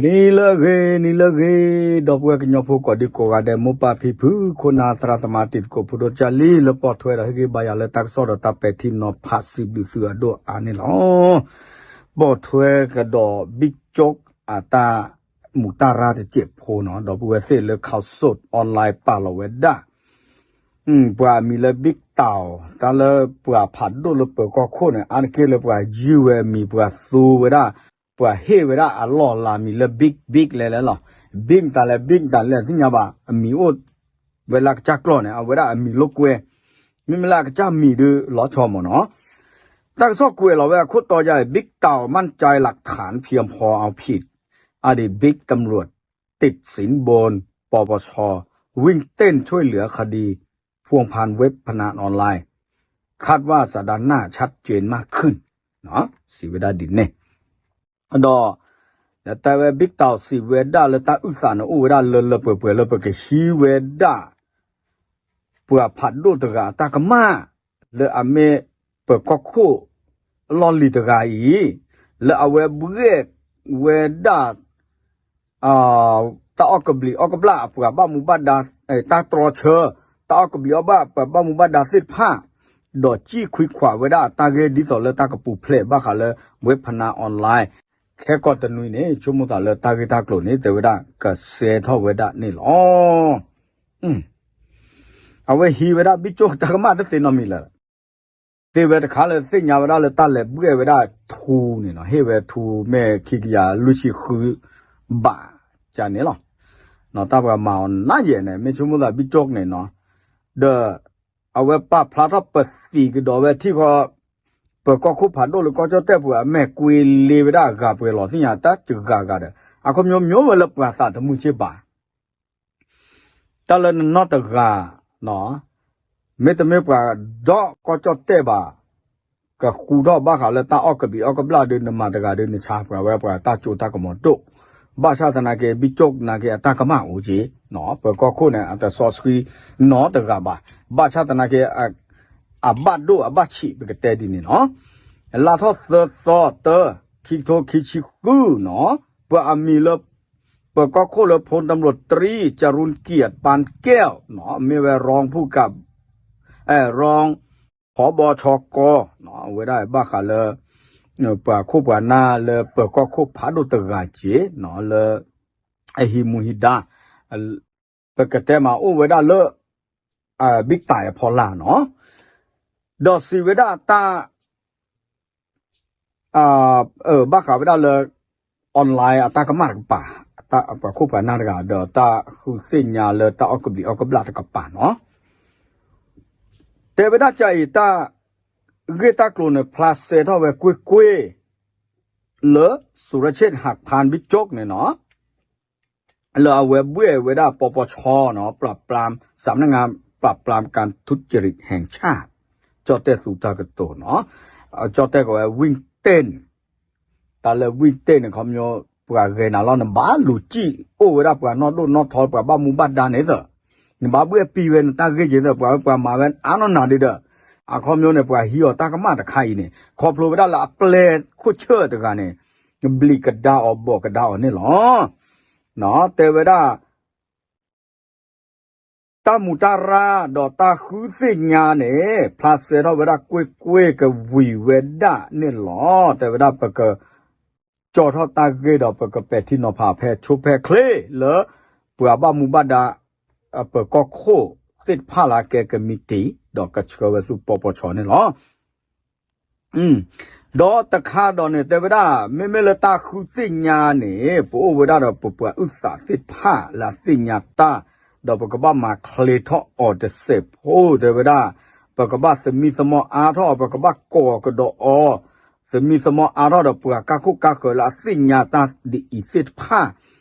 နံၤလၢအဂ့ၤ နံၤလၢအဂ့ၤ ဒီပုၢ်ဝဲၢ်ကညီဖိကိးဒံကိးဂၤဒဲး မိၢ်ပၢ်ဖံဖု ခိၣ်နၢ်သရၣ်သမါ တံၤသကိးဖိဒိၣ်ကၢ်လံ လၢပိာ်ထွဲဒီးဟ့ၣ်ဂံၢ်ဘါယၤလၢတၢ်ကစီၣ်ဒီးတၢ်ပဲာ်ထံနီၤဖး စံးဘျုးသုအဒိၣ်အါန့ၣ်လီၤ. ပိာ်ထွဲကဒီး ဘံၣ်ကၠိၣ် အတၢ်မူးတၢ်ရၢ်တစဲးဖိနီၤ ဒီပုၢ်ဝဲၢ်သ့ၣ်လၢ Khaosod Online ပာ်လီၤဝဲဒၣ် ပှၤအမံၤလၢ Big Town တၢ်လၢပှၤဖးဒိၣ်လၢပၢၤကီၢ်ခိၣ်န့ၣ် အါတက့ၢ်လၢပှၤယုၢ်ဝဲအမံၤ ပှၤသူဝဲဒၣ် ပှၤဟ့ၣ်ဝဲဒၣ်အလီၢ်လၢအမံၤလၢ Big Big လဲၣ်လဲၣ်လီၤ. Big တၢ်လဲၣ် Big တၢ်လဲၣ်သ့ၣ်ညါဘၣ် အမံၤအိၣ်ဝဲလၢအကစၢ်ကျိာ်န့ၣ် အဝဲဒၣ်အမံၤလိာ်ကွဲ မ့မ့ၢ်လၢအကစၢ်မံၤဒုးလီၤဆီမ့ၢ်နီၤ. တၢ်ကစီၣ်ကွဲးလီၤဝဲအခိၣ်တီယါအံၤ Big Town มั่นใจหลักฐานเพียงพอเอาผิดอดีตบิ๊กตำรวจติดสินบน ปปช วิ่งเต้นช่วยเหลือคดีพัวพันเว็บพนันออนไลน์ คาดว่าสัปดาห์หน้าชัดเจนมากขึ้น စံးဝဲဒၣ်ဒ်န့ၣ် ဒီး တဲဝဲ Big Town စံးဝဲဒၣ်လၢတၢ်အုၣ်သးန့ၣ်အိၣ်ဝဲဒၣ်လၢလၢပှဲၤပှဲၤလၢပကဟံးဝဲဒၣ် ပှၤဖးဒိၣ်တဂၤအတၢ်ကမၣ် လၢအမ့ၢ်ပၢၤကီၢ်ခိၣ် အလီၢ်လံၤတဂၤအံၤ လၢအဝဲဘှဲၣ်ဝဲဒၣ် တၢ်အီၣ်ကဘျံးအီၣ်ကဘျၣ်အပှၤဘၣ်မူဘၣ်ဒါ တၢ်တြီဆၢ တၢ်အီၣ်ကဘျံးအီၣ်ဘၣ်ပှၤဘၣ်မူဘၣ်ဒါသ့ၣ်တဖၣ် ဒီးစံၣ်ခွံခွးဝဲဒၣ်အတၢ်ဂ့ၢ်ဒ်သိးလၢတၢ်ကပူၤဖျဲးဘၣ်ဃးလၢ ဝဲဖနါ online ခဲကိာ်တနွံန့ၣ် ဆိကမိၣ်သးလၢတၢ်ဂ့ၢ်တၢ်ကျိၤန့ၣ် တဲဝဲဒၣ်ကစဲထီၣ်ဝဲဒၣ်န့ၣ်လီၤ. အဝဲဟံးဝဲဒၣ် ဘံၣ်ကၠိၣ် တၢ်ကမၣ်တသ့နီတမံၤလၢၤ သ့ဝဲတခါလၢသ့ၣ်ညါဝဲဒၣ်လၢတၢ်လဲၤဘှဲၣ်ဝဲဒၣ်ထူန့ၣ်နီၤ ဟ့ၣ်ဝဲထူမ့ၢ်ခံကယၤလွံၢ်ဆံဃုဘး ကန့ၣ်လီၤ. တၢ်ပှၤမၤအီၤနးယဲၢ်န့ၣ် မ့ၢ်ဆိကမိၣ်သး ဘံၣ်ကၠိၣ်န့ၣ်နီၤ ဒီး အဝဲပာ်ဖျါထီၣ်ပသံးကဒီးဝဲထံၣ်ဃီ ပၢၤကီၢ်ခိၣ်ဖးဒိၣ်လၢကီၢ်ကၠီၣ်တဲၣ်ပူၤ အမဲာ်ကွ့လ့ဝဲဒၣ်အဂၤပှဲၤလီၤသ့ၣ်ညါ တၢ်တဂၤဂၤဒီး အခီပညီမ့ၢ်ဝဲလၢပှၤသးတမုာ်က့ဘၣ် တၢ်လၢနနီၢ်တဂၤ မ့တမ့ၢ်ပှၤဒီကီၢ်ကၠီၣ်တဲၣ်ဘၣ် ကဃူထီၣ်ဘၣ်ဃးလၢတၢ်အီၣ်ကဘျံးအီၣ်ကဘျၣ်ဒီး နမၤတဂၤဒီး နဆါပှၤဝဲပှၤတၢ်စိတၢ်ကမီၤဒိၣ် ဘၣ်ဆၣ်သနာ်က့ ဘံၣ်ကၠိၣ်သနာ်က့ အတၢ်ကမၣ်အိၣ်က့ ပၢၤကီၢ်ခိၣ်န့ၣ် အတစီဆှံနီတဂၤဘၣ် ဘၣ်ဆၣ်သနာ်က့ အဘၣ်ဒိၣ်အဘၣ်ဆံး ပကတဲဒ်န့ၣ်နီၤ လါထီၣ်သၢသီတၢ ခံကထိခံဆံဃုနီၤ ပှၤအမံၤလၢ ပၢၤကီၢ်ခိၣ်လၢ พลตำรวจตรี จรูญเกียรติ ปานแก้ว နီၤ မ့ၢ်ဝဲ รองผู้กำกับ รอง ผบ.ช.ก အဝဲဒၣ်ဘၣ်ဃးလၢ ပှၤခိၣ်ပှၤနၢ်လၢပၢၤကီၢ်ခိၣ်ဖးဒိၣ်တဂၤက့နီၤ လၢ အဟံးမူဟံးဒါ ပကတဲမးအိၣ်ဝဲဒၣ်လၢ ဘံၣ်တၢ်အဖီလာ်နီၤ ဒီးစံးဝဲဒၣ်တၢ် ဘၣ်ဃးဝဲဒၣ်လၢ online အတၢ်ကမၣ်တကပၤ ပှၤခိၣ်ပှၤနၢ်တဂၤ ဒီးတၢ်ဃုသ့ၣ်ညါလၢတၢ်အီၣ်ကဘျံးအီၣ်ကဘျၣ်တကပၤနီၤ တဲဝဲဒၣ်ကအံၤ တၢ်ဂ့ၢ်တၢ်ကျိၤန့ၣ် ဖျါဆဲထီၣ်ဝဲကွ့ၢ်ကွ့ၢ် လၢ สุรเชษฐ์ หักพาน บิ๊กโจ๊ก န့ၣ်နီၤ လၢအဝဲဘှဲၣ်ဝဲဒၣ် ปปช နီၤ ปราบปราม สำนักงานปราบปรามการทุจริตแห่งชาติ ကၠီၣ်တဲၣ်သူတၢ်ကတိၤနီၤ ကၠီၣ်တဲၣ်ကီးဝဲ ဝံၣ်တ့ၣ် တၢ်လၢဝံၣ်တ့ၣ်န့ၣ် ခီပညီ ပှၤဂဲၤနၤလီၤ နဘၣ်လူၤစံၣ်အိၣ်ဝဲဒၣ်ပှၤနီၢ်ဒိၣ်နီၢ်ထီ ပှၤဘၣ်မူဘၣ်ဒါန့ၣ်သၢ နဘၣ်ဘှဲၣ်ပံၤဝဲနတၢ်ဂ့ၢ်က့ၤသၢ ပှၤဝဲပှၤမၤဝဲအါနီၢ်နၤဒ်ဒီး အခီပညီန့ၣ် ပှၤဟံးအီၤတၢ်ကမၣ်တခါအံၤန့ၣ် ခီဖျိဝဲဒၣ်လၢအပျဲၢ်ခိၣ်ဆၢၣ်တဂၤန့ၣ် ဘျံးကဒါအီၤဘီၣ်ကဒါအီၤန့ၣ်လီၤ. တဲဝဲဒၣ် တၢ်မူးတၢ်ရၢ်ဒီးတၢ်ဃုသ့ၣ်ညါန့ၣ် ဖျါဆဲထီၣ်ဝဲဒၣ်ကွ့ၢ်ကွ့ၢ်ကဝံၤဝဲဒၣ်န့ၣ်လီၤ. တဲဝဲဒၣ်ပက ကၠီထီၣ်တၢ်ဂ့ၢ်ဒီးပကပဲာ်ထံနီၤဖးဖဲဆိဖဲချ့လၢ ပှၤဘၣ်မူဘၣ်ဒါ ပၢၤကီၢ်ခိၣ်သ့ၣ်တဖၣ်လၢအကဲကမံးတံာ် ဒီးကဆှၢဝဲဆူ ပပချ န့ၣ်လီၤ. ဒီးတခါဒီးန့ၣ် တဲဝဲဒၣ် မ့မ့ၢ်လၢတၢ်ဃုသ့ၣ်ညါန့ၣ် ပအိၣ်ဝဲဒၣ်ဒီးပပှၤအုၣ်သးသ့ၣ်တဖၣ်လၢအသ့ၣ်ညါတၢ် ဒီးပကဘၣ်မၤချ့ထီၣ်အီၤတစဲးဖိ တဲဝဲဒၣ် ပကဘၣ်သမံသမိးအါထီၣ် ပကဘၣ်ကိးကဒီးအီၤ သမံသမိးအါထီၣ်ဒီးပှၤကၢ်ခိၣ်ကၢ်ဃၢၤလၢအသ့ၣ်ညါတၢ်ဒ်အံၤသ့ၣ်တဖၣ်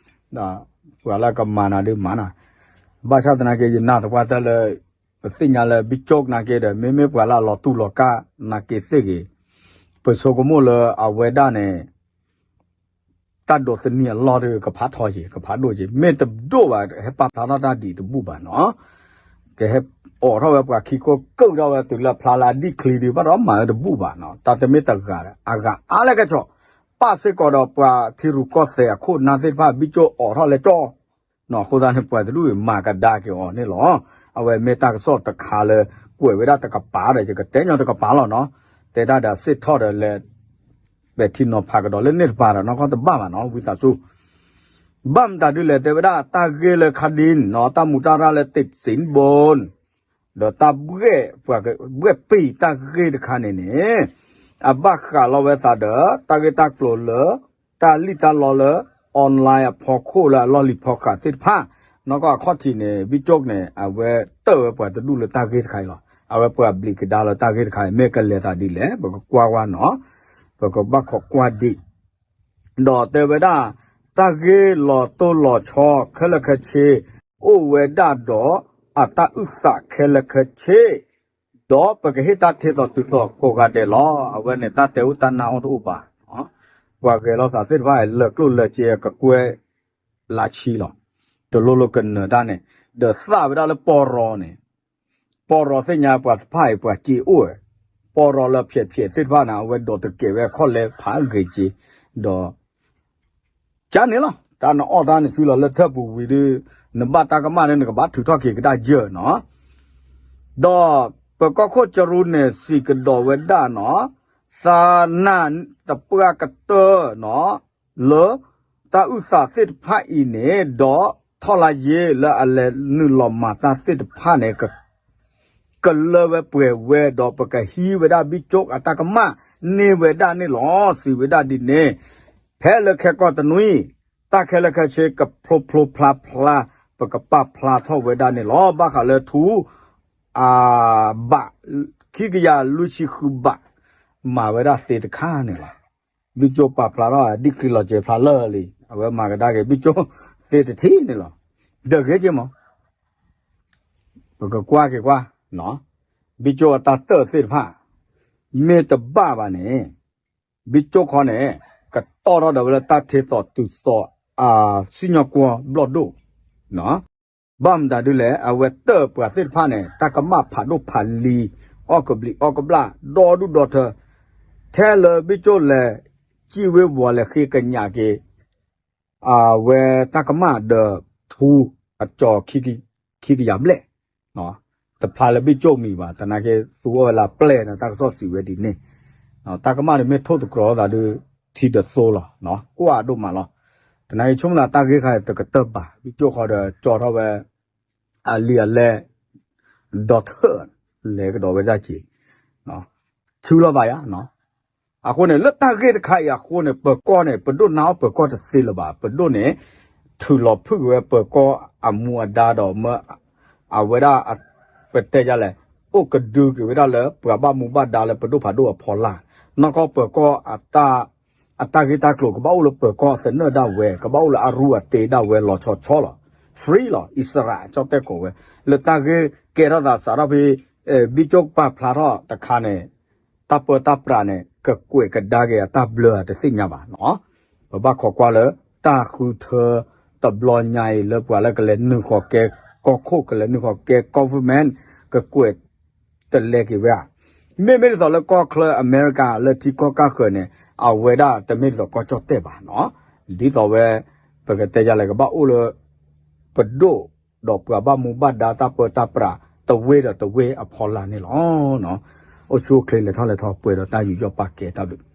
ပှၤလၢကမၤနၤဒုးမၤနၤ ဘၣ်ဆၣ်သနာ်က့ ယနာ်သပှၢ်တၢၢ်လၢ ပသ့ၣ်ညါလၢ ဘံၣ်ကၠိၣ် နာ်က့ဒီး မ့မ့ၢ်ပှၤလၢအလီၤတူၢ်လီၤကာ်နာ်က့သ့ၣ်ဂ့ၤ ပဆိကမိၣ်လၢအဝဲဒၣ်န့ၣ် တၢ်ဒိးသန့ၤအလီၢ်ဒီး ကဖးထီက့ၤ ကဖးဒိၣ်က့ၤ မ့ၢ်တဒိၣ်ဘၣ် ဟဲပာ်ဖျါထီၣ်တၢ်ဒ်အံၤတဘူၣ်ဘၣ်နီၤ ကဟဲအိးထီၣ်ဝဲပှၤခံခိၣ် ကုၢ်ထီၣ်ဝဲတုၤလၢဖျါလၢအဒံၣ်ချံဒီး ဘၣ်ဒီးမၤဝဲတဘူၣ်ဘၣ်နီၤ တၢ်တမ့ၢ်တဂၤဒီး အဂၤအါလၢကဆီၣ် ပၣ်စ့ၢ်ကီးဒီးပှၤထံရူၢ်ကီၢ်သဲးအခိၣ်နၢ်သ့ၣ်တဖၣ် ဘံၣ်ကၠိအိးထီၣ်လဲၤကၠီၣ် အဃိသတးန့ၣ် ပှၤတဒူၣ်အံၤမၤကဒါက့ၤအီၤန့ၣ်လီၤ. အဝဲမ့ၢ်တၢ်ကစီၣ်တခါလၢ ကွဲးဝဲဒၣ်တကပၤဒီး ယကတဲညီတကပၤလီၤနီၤ. တဲတၢ်ဒီးစ့ၢ်ထီၣ်ဒီးလဲၤ ပဲာ်ထံနီၤဖးကဒီးလၢန့ၣ်တပၤဒီး နီၢ်ကီၢ်တဘၣ်ဘၣ်နီၤ ဝံသးစူၤ ဘၣ်မတၤဒုလဲၣ် တဲဝဲဒၣ်တၢ်ဂ့ၢ်လၢခါဒ်နီၤ တၢ်မူတၢ်ရၢ်လၢ တိတ်းစိန်ဘုန်း ဒီးတၢ်ဘှဲၣ် ပှၤဘှဲၣ်ပံာ်တၢ်ဂ့ၢ်တခါန့ၣ်န့ၣ် အဘၣ်ဃးလီၤဝဲသးဒီး တၢ်ဂ့ၢ်တၢ်ကျိၤလၢ တၢ်လံၣ်တၢ်လီလၢ online အဖီခိၣ်လၢအလီၢ်လံၤဖီဃးသ့ၣ်တဖၣ် နီၢ်ကီၢ်အခီၣ်ထံးန့ၣ် ဘံၣ်ကၠိၣ်န့ၣ် အဝဲတၢၣ်ဝဲပှၤတဒူၣ်လၢတၢ်ဂ့ၢ်တခါအံၤလီၤ. အဝဲပှၤဘျံးကဒါလၢတၢ်ဂ့ၢ်တခါအံၤ မ့ၢ်ကလဲၤသးဒ်လဲၣ် ပကကွၢ်ကွၢ်နီၤ ပကဘၣ်ခိးကွၢ်ဒံး ဒီးတဲဝဲဒၣ် တၢ်ဂ့ၢ်လီၤတိၢ်လီၤဆီခဲလၢာ်ခဲဆ့ အိၣ်ဝဲဒၣ်ဒီးအတၢ်အုၣ်သးခဲလၢာ်ခဲဆ့ ဒီးပကဟ့ၣ်တၢ်ထဲသိးတုၤသိးကိးဂၤဒဲးလီၤ. အဝဲန့ၣ်တၢ်တဲအိၣ်တၢ်နါအိၣ်တအိၣ်ဘၣ်. ပှၤဂဲၤလိာ်သးသ့ၣ်တဖၣ် လၢာ်ကျိၣ်လၢာ်စ့ကကွဲၢ်လါဆံလီၤ. တလိၣ်လိာ်ကနၢၤတၢ်န့ၣ် ဒီးသၣ်ဝဲဒၣ်လၢပီၢ်ရီန့ၣ် ပီၢ်ရီသ့ၣ်ညါပှၤတဖၣ်အံၤ ပှၤစ့အိၣ်ဝဲ ပီၢ်ရီလၢဖျဲးဖျဲးသ့ၣ်တဖၣ်န့ၣ် အဝဲဒိးတကဲးဝဲအခီၣ်လဲဖးဂ့ၤက့ၤ ဒီး ကန့ၣ်လီၤ တၢ်နအီၣ်တၢ်နဆှံလီၤ လၢထၢၣ်ပူၤဝံၤဒီး နဘၣ်တၢ်ကမၣ်န့ၣ် နကဘၣ်ထုးထီၣ်က့ၤကဒါယၢၢ်နီၤ ဒီးပကီၢ်ခိၣ်ကရူၢ်န့ၣ် စံးကဒီးဝဲဒၣ်နီၤ သးနၢ်တပှၢ်ကတၢၢ်နီၤ လၢတၢ်အုၣ်သးသ့ၣ်တဖၣ်အံၤန့ၣ် ဒီးထီၣ်လါယ့လၢအလဲၤနုာ်လီၤမၤတၢ်သ့ၣ်တဖၣ်န့ၣ် ကလၢဝဲပှဲၤဝဲ ဒီးပကဟံးဝဲဒၣ်ဘံၣ်ကၠိၣ်အတၢ်ကမၣ်န့ၢ်ဝဲဒၣ်န့ၣ်လီၤ. စံးဝဲဒၣ်ဒ်န့ၣ် ဖဲလၢခဲကိာ်တနွံ တၢ်ခဲလၢာ်ခဲဆ့ကဖျိဖျိဖျါဖျါ ပကပာ်ဖျါထီၣ်ဝဲဒၣ်န့ၣ်လီၤ. ဘၣ်ဃးလၢထူ အဘး ခံကယၤလွံၢ်ဆံဃုဘး မၤဝဲဒၣ်သ့တခါန့ၣ်လီၤ. ဘံၣ်ကၠိၣ်ပာ်ဖျါထီၣ် ဒ်ချံးလီၤစဲၤဖျါလၢာ်လံ အဝဲမၤကဒါက့ၤ ဘံၣ်ကၠိၣ်သ့တထံၣ်န့ၣ်လီၤ. ဒီးဂ့ၤက့မး ပကကွၢ်က့ၤကွၢ် ဘံၣ်ကၠိၣ်အတၢ်တၢၣ်သ့ၣ်တဖၣ် မ့ၢ်တဘၣ်ဘၣ်န့ၣ် ဘံၣ်ကၠိၣ်ခီန့ၣ် ကတီၢ်ထီၣ်ဒီးဝဲလၢတၢ်ထဲသိးတုၤသိး အစံၣ်ညီၣ်ကွီၢ်ဘျီၣ်ဒိၣ် ဘၣ်မတၤဒ်လဲၣ် အဝဲတၢၣ်ပှၤသ့ၣ်တဖၣ်န့ၣ် တၢ်ကမၣ်ဖးဒိၣ်ဖးလံၤ အီၣ်ကဘျံးအီၣ်ကဘျၣ် ဒီဒူၣ်ဒီထၢ ထဲလၢဘံၣ်ကၠိၣ်လဲၤ စံၣ်ဝ့ၤဝီၤလဲၤဃ့ကညးက့ၤ အဝဲတၢ်ကမၣ်ဒီးထူ အကၠီၤ ခံကယၤဘျဲၣ် တဖျါလၢဘံၣ်ကၠိၣ်မံၤဘၣ် သနာ်က့သူအီၣ်ဝဲလၢပျဲၢ်န့ၣ် တၢ်ကစီၣ်စံးဝဲဒ်န့ၣ် တၢ်ကမၣ်န့ၣ်မ့ၢ်ထိၣ်သတြီၤသးဒီး ထံဒီးသိလီၤ ကွၢ်ဒိၣ်မးလီၤ. သနာ်က့ဆိကမိၣ်သးတၢ်ဂ့ၢ်ခါအံၤတကတၢၢ်ဘၣ် ဘံၣ်ကၠိၣ်ခီဒီးကၠီထီၣ်ဝဲ အလံာ်အလဲၢ် ဒီထၢၣ် လဲၤကဒီးဝဲဒၣ်က့ၤ ထုးလီၤသးယါ အဃိန့ၣ် လၢတၢ်ဂ့ၢ်တခါအံၤအဃိန့ၣ် ပၢၤကီၢ်န့ၣ် ပဒိၣ်နါအီၣ်ပၢၤကီၢ်တသ့လၢၤဘၣ်. ပဒိၣ်န့ၣ် ထုးလီၤဖုၣ်က့ၤဝဲပၢၤကီၢ်အမူအဒါဒီးမၢ အဝဲဒၣ် ပတဲယါလဲၣ် အိၣ်ကဒုက့ၤဝဲဒၣ်လၢပှၤဘၣ်မူဘၣ်ဒါလၢပဒိၣ်ဖးဒိၣ်အဖီလာ်. နီၢ်ကီၢ်ပၢၤကီၢ် အတၢ်ဂ့ၢ်တၢ်ကျိၤ ကဘၣ်အိၣ်လၢပၢၤကီၢ်သနၢၣ်ဒၣ်ဝဲ ကဘၣ်အိၣ်လၢအရူအတ့ဒၣ်ဝဲလီၤဆီဆီလီၤ. free လီၤ. အံၣ်စရ့လးကၠီၣ်တဲၣ်ကိးဝဲ လၢတၢ်ဂ့ၢ်ကဲထီၣ်သးစးထီၣ်ဖဲ ဘံၣ်ကၠိၣ်ပာ်ဖျါထီၣ်တခါန့ၣ် တၢ်ပၢတၢ်ပြးန့ၣ် ကကွဲးကဒါက့ၤအတၢ်ဘျၢအတသ့ၣ်ညါဘၣ်နီၤ. ပဘၣ်ခိးကွၢ်လၢ တၢ်ဃုထၢတဘျီညါအံၤလၢပှၤလၢကလဲၤနုာ်ဃီၤကဲကီၢ်ခိၣ် ကလဲၤနုာ်ဃီၤကဲ government ကကွဲး တလဲက့ၤဝဲဧါ. မ့မ့ၢ်ဒ်သိးလၢကီၢ်ချၢအမဲရကၤလၢထံကီၢ်ကၢ်ဃၢၤန့ၣ် အဝဲဒၣ်တမ့ၢ်ဒ်သိးကီၢ်ကၠီၣ်တဲၣ်ဘၣ်နီၤ. ဒ်သိးဝဲ ပကတဲယါလဲၣ် ကဘၣ်အိၣ်လၢ ပဒိၣ်ဒီးပှၤဘၣ်မူဘၣ်ဒါတၢ်ပၢတၢ်ပြး တဝ့ဒီးတဝ့အဖီလာ်န့ၣ်လီၤ. အိၣ်ဆူၣ်အိၣ်ချ့လဲၤထီၣ်လဲၤထီပှဲၤဒီးတၢ်ယူးယီၣ်ပာ်ကဲတၢ်ဘျုး